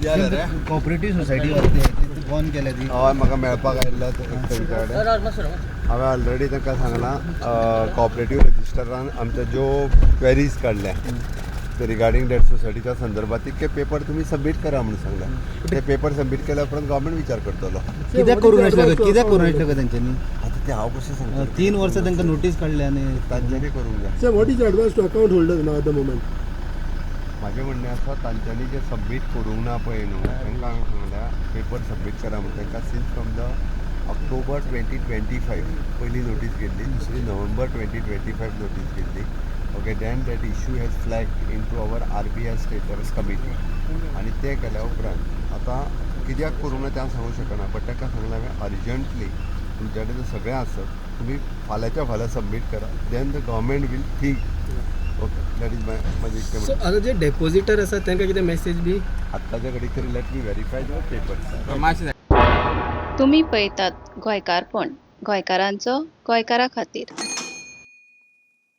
Cooperative society आसा ती बंद केल्या ती. हय, म्हाका मेळपाक आयिल्लो तांच्या कडेन. हांवें ऑलरेडी तांकां सांगलां, कॉपरेटीव रजिस्टरान आमच्या ज्यो क्वेरीज काडल्या ते रिगार्डींग that सोसायटीच्या संदर्भात, तितके पेपर तुमी सबमीट करा म्हणून सांगला. ते पेपर सबमीट केल्या उपरांत गव्हर्मेंट विचार करतलो. कित्याक करूं नासले? कित्याक करूं नासले काय तेंच्यांनी? आतां ते हांव कशें सांगता? 3 वर्सां तांकां नोटीस काडल्या आनी तांच्यांनी करूंक जाय. Sir, what is your advice to account holders now at the moment? म्हाजें म्हणणें आसा, तांच्यांनी जे सबमीट करूंक ना पळय न्हू, तांकां हांवें सांगल्या पेपर सबमीट करा म्हूण. तांकां since from the October 2025 पयली नोटीस गेल्ली, दुसरी November 2025 notice गेल्ली. Okay, then that issue has flag into our RBI state level committee आनी ते केल्या उपरांत आतां कित्याक करूंक ना तें हांव सांगूंक शकना, बट तांकां सांगलां हांवें, अर्जंटली तुमच्या कडेन जर सगळें आसत, तुमी फाल्यांच्या फाल्यां सबमीट करा, then the government will think. Okay, that is my म्हाजें इतकें सो म्हणणें. आतां जे डेपोजिटर आसा तांकां कितें मेसेज बी? आत्ताच्या घडीक तरी let me verify the papers. तुमी पळयतात गोंयकारपण, गोंयकारांचो गोंयकारा खातीर.